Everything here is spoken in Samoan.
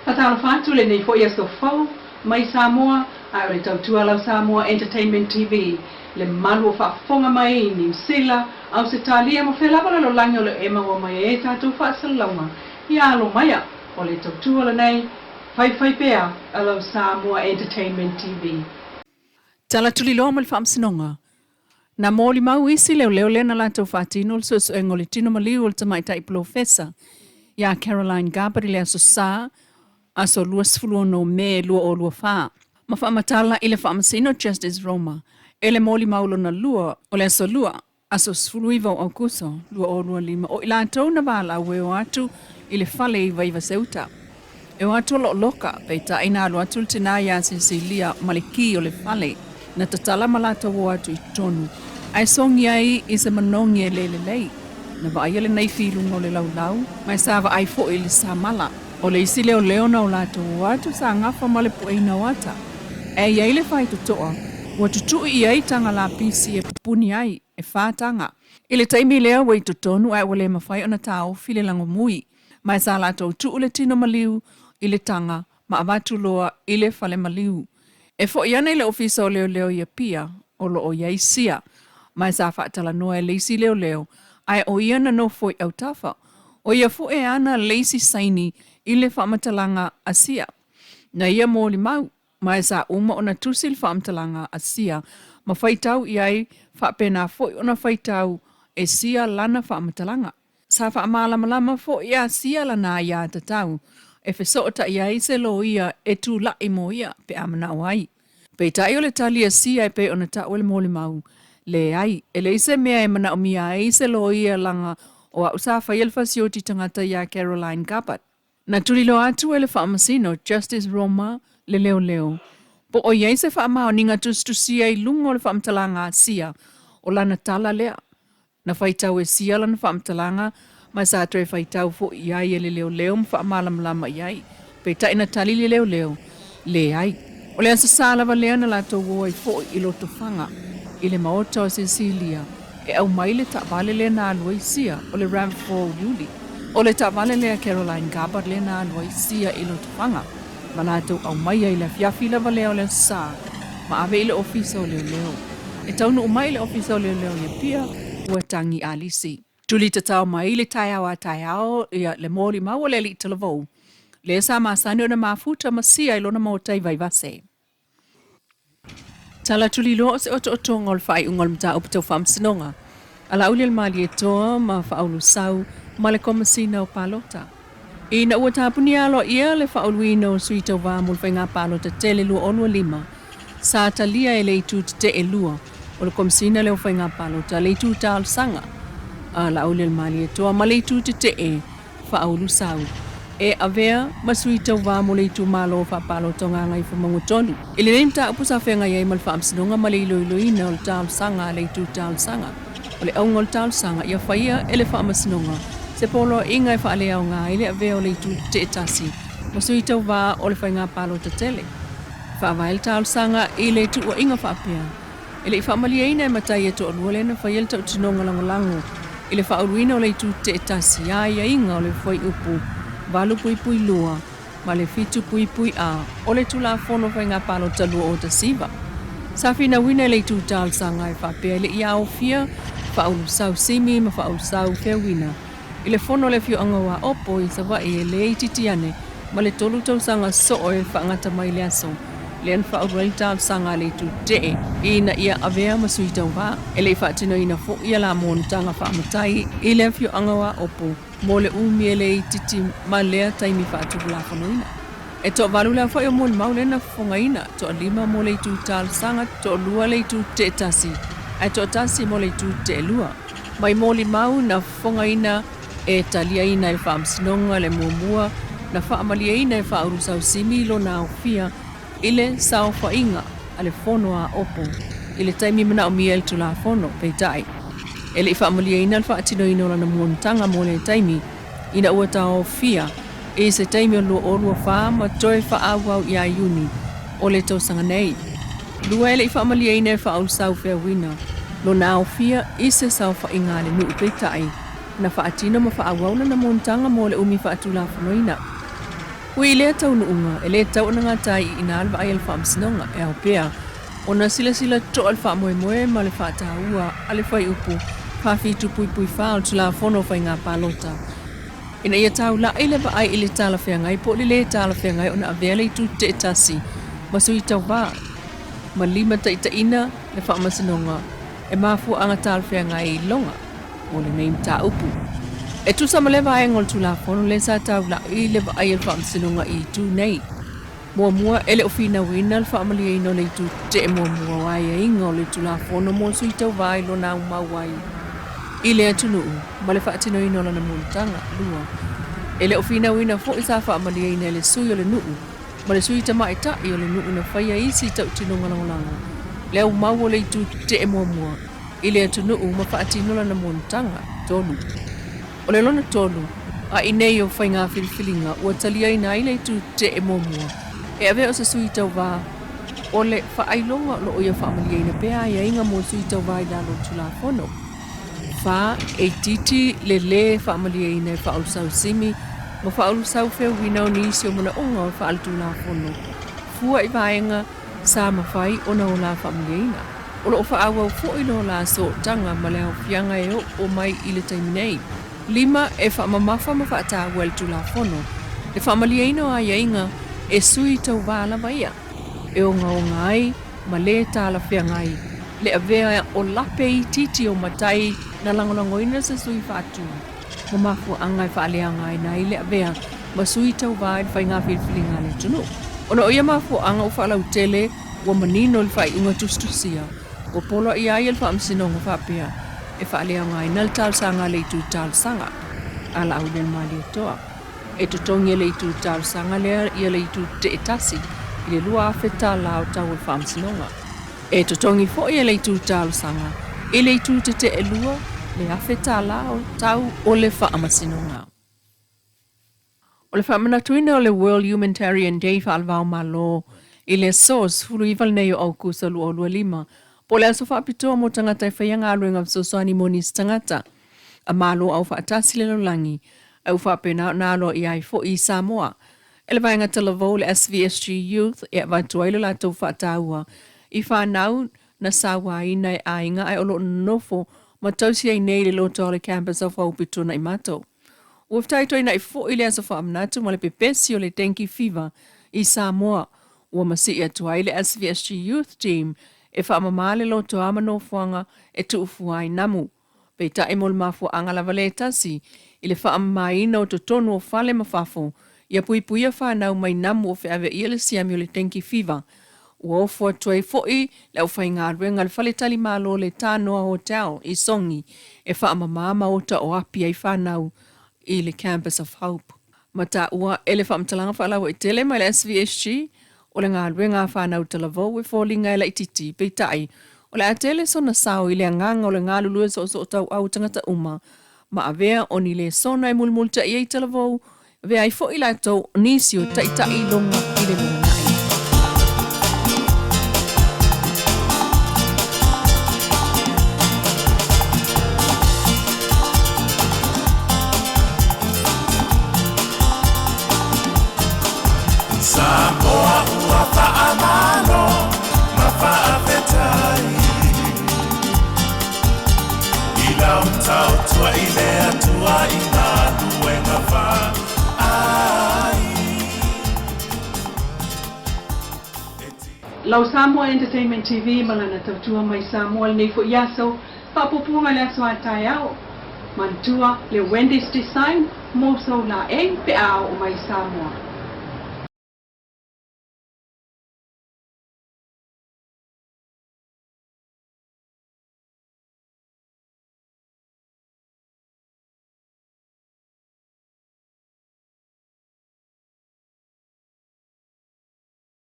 Faatalofa atu lenei foi aso fou mai Samoa ae o le tautua lau Samoa Entertainment TV le malu o faafofoga mai i Niu Sila, Ausetalia ma fea lava lalolagi o lo o e maua mai ai tatou faasalalauga ia alo maia o le tautua lenei faifai pea a lau Samoa Entertainment TV. Tala tuliloa ma le Faamasinoga. Na molimau isi leoleo lea na latou faatino le suesuega o le tino maliu o le tamaitai polofesa ia Caroline Garbutt i le Aso Sa, aso 26 o Me 2024, ma faamatala i le Faamasino Justice Roma e le molimau lona lua o le Aso Lua, aso 19 o Aokuso 2025, o i latou na valaau e o atu i le fale i Vaivase-uta. E o atu o looloka, peitai na alu atu le tinā iā Cecilia ma le kī o le fale, na tatala ma latou o atu i totonu, ae sogi ai i se manogi e le lelei. Na vaaia le naifi i luga o le laulau, ma e sa vaai foi i le samala. O le isi leoleo na o latou o atu sa gafa ma le pueina o ata. Ae i ai le faitotoa, ua tutui i ai taga lapisi e pupuni ai, e fa taga. I le taimi lea ua i totonu ae ua le mafai ona taofi le lagomui, ma e sa latou tuu le tino maliu i le taga ma avatu loa i le fale maliu. E foi ana i le ofisa o leoleo i Apia, o lo o i ai sia, ma e sa faatalanoa e le isi leoleo, ae o ia na nofo i autafa. O ia foi e ana le isi saini i le faamatalaga a Sia. Na ia molimau, ma e sa uma ona tusi le faamatalaga a Sia ma faitau i ai faapena foi ona faitau e Sia lana faamatalaga. Sa faamalamalama foi ia Sia lana aiatatau e fesootai ai se loia e tula'i mo ia pe a mana'o ai. Peitai o le tali a Sia e pei ona ta'u e le molimau, Leai, e leai se mea e manaomia ai se loia laga o a'u sa faia le fasioti tagata iā Caroline Gabbard. Na tuliloa atu e le Faamasino Justice Roma le leoleo, po o i ai se faamaoniga tusitusia i luga o le faamatalaga a Sia o lana tala lea. Na faitau e Sia lana faamatalaga ma sa toe faitau foi i ai e le leoleo ma faamalamalama i ai. Peitai na tali le leoleo, Leai. O le Aso Sa lava lea na latou o ai foi i Lotofaga, i le maota o Cecilia, e aumai le taavale lea na alu ai Sia, o le Rav4 uliuli. O le taavale lea Caroline Gabbard lea na alu ai Sia i Lotofaga, ma latou aumaia i le afiafi lava lea o le Aso Sa, ma ave i le ofisa o leoleo. E taunuu mai i le ofisa o leoleo i Apia, ua tagi alisi. Tuli tatao mai le taeao a taeao ia le molimau a le alii talavou, lea sa masani ona mafuta ma sia i lona maota i Vaivase. Tala tuliloa o se otootoga o le faaiuga o le mataupu tau faamasinoga a Laaulialemalietoa ma Faaululusau ma le Komasina o Palota. Ina ua tapunia aloaia le faauluina o sui tauva mo le faiga palota tele 2025, sa talia e le itu tetee lua o le Komesina lea o Faiga Palota le itu talosaga a Laaulialemalietoa ma le itu tetee Faaululusau e avea ma sui tauva mo le itumalo faapalota o Gagaifomauga 3. I lenei mataupu sa feagai ai ma le Faamasinoga ma le iloiloina o le talosaga a le itu talosaga. O le auga o le talosaga ia faia e le Faamasinoga se poloaiga e faaleaoga ai le avea o le itu tetee tasi ma sui tauva o le faiga palota tele. E faavae le talosaga i le tuuaiga faapea, E le i faamalieina e matai e toalua lea na faia le tautinoga lagolago i le faauluina o le itu tetee tasi a aiaiga o le fuaiupu 8.2 ma le 7.A o le Tulafono Faiga Palota 2019. Sa finauina e le itu talosaga e faapea e le i aofia Faaululusau Simi ma Faaululusau Feauina i le fono a le afioaga o Aopo i Savaii e le itiiti ane ma le tolu tausaga soo e faagata mai le aso lea na faaulu ai le talosaga a le itu tetee ina ia avea ma sui tauva. E le i faatinoina foi ia la monotaga faamatai i le afioaga o Aopo mo le umi e le itiiti ma lea taimi faatulafonoina. E toavalu le aofai o molimau lea na fofogaina, toalima mo le itu talosaga, toalua le itu tetee tasi, ae toatasi mo le itu tetee lua. Mai molimau na fofogaina e taliaina e le Faamasinoga le muamua na faamalieina e Faaululusau Simi lona aofia i le saofaiga a le Fono a Aopo i le taimi manaomia e le Tulafono, peitai, e le i faamalieina le faatinoina o lana monotaga mo lea taimi ina ua taofia i se taimi o le 2024 ma toe faaauau ia Iuni o le tausaga nei. Lua e le i faamalieina e Faaululusau Feauina lona aofia i se saofaiga a le nuu, peitai, na faatino ma faaauau lana monotaga mo le umi faatulafonoina. Ui i lea taunuuga, e le tatau ona gataiiina le vaai a le Faamasinoga, e ao pea ona silasila totoa le faamoemoe ma le faataua a le Fuaiupu 47.4 o le Tulafono o Faiga Palota, ina ia taulai le vaai i le talafeagai po o le lē talafeagai ona avea le itu tetee tasi ma sui tauvā ma limataitaiina le Faamasinoga e mafuaaga talafeagai iloga mo lenei mataupu. E tusa ma lea vaega o le Tulafono lea sa taulai le vaai a le Faamasinoga i itu nei. Muamua, e le o finauina le faamalieina o le itu tetee muamua o aiaiga o le Tulafono mo sui tauvā i lona aumau ai i le atunuu ma le faatinoina o lana monotaga. 2, e le o finauina foi sa faamalieina e le sui o le nuu ma le sui tamaitai o le nuu na faia isi tautinoga lagolago le aumau o le itu tetee muamua i le atunuu ma faatino lana monotaga. 3. O le lona tolu, a i nei o faiga filifiliga ua taliaina ai le itu tetee muamua e avea o se sui tauvā, o le faailoga o lo o ia faamalieina pea aiaiga mo sui tauvā i lalo o le Tulafono. 4. E itiiti le lē faamalieina e faaulusau simi ma faaulusau feuina o nisi o manaoga o le faaletulafono fua i vaega sa mafai ona o la faamalieina. O lo o faaauau foi lo la sootaga ma le aofiaga e oo mai i le taimi nei. 5, E faamamafa ma faataua e le Tulafono le faamalieina o aiaiga e sui tauvā lava ia, e ogaoga ai ma lē talafeagai le avea o lape itiiti o matai na lagolagoina se sui faatu ma mafuaaga e faaleaogaina ai le avea ma sui tauvā i le faiga filifiliga a le atunuu. Ona o ia mafuaaga ua faalautele, ua manino le faaiuga tusitusia ua poloaia ai e le Faamasinoga faapea e faaleaogaina le talosaga a le itu talosaga a Laaulialemalietoa. E totogi e le itu talosaga lea ia le itu tetee tasi i le $2,000 o tau o le Faamasinoga. E totogi foi e le itu talosaga i le itu tetee lua le $1,000 o tau o le Faamasinoga. O le faamanatuina o le World Humanitarian Day faalevao Malo i le aso 19 lenei o Aukuso 2025, po o le aso faapitoa mo tagata e faia galuega fesoasoani mo nisi tagata a Malo aufaatasi le lalolagi, a ua faapena ona aloaia ai foi i Samoa e le vaega talavou le SVSG Youth e avatu ai le latou faataua i fanau na sauaina e aiga ae o lo o nonofo ma tausi ai nei i le lotoa o le Campus of Hope i Tuanaimato. Ua fetaitoinaʻi foi le aso faamanatu ma le pepesi o le Dengue Fever i Samoa. Ua masii atu ai le SVSG Youth Team e faamama le lotoa ma nofoaga e tuufua ai namu. Peitai mo le mafuaaga lava le tasi i le faamamaina o totonu o fale ma fafo ia puipuia fanau mai namu o feaveaia le siami o le Dengue Fever. Ua ofo atu ai foi le aufaigaluega a le faletalimalo le Tanoa Hotel i Sogi e faamama maota o api ai fanau i le Campus of Hope. Ma taua e le faamatalaga faalauaitele mai le SVSG, o le galuega a fanau talavou e foliga e laititi, peitai, o le a tele sona sao i le agaga o le galulue soosootauau o tagata uma, ma avea o ni lesona e mulimulitaia i talavou, avea ai foi latou o nisi o taitai iloga i le lumanai. Samoa ua faamalo ma faafetai i lau tautua i le Atua i galuega faai. Lau Samoa Entertainment TV ma lana tautua mai Samoa lenei foi aso, faapuapuaga le aso a taeao. Manatua le Wendy's Design mo sou laei pe a oo mai Samoa.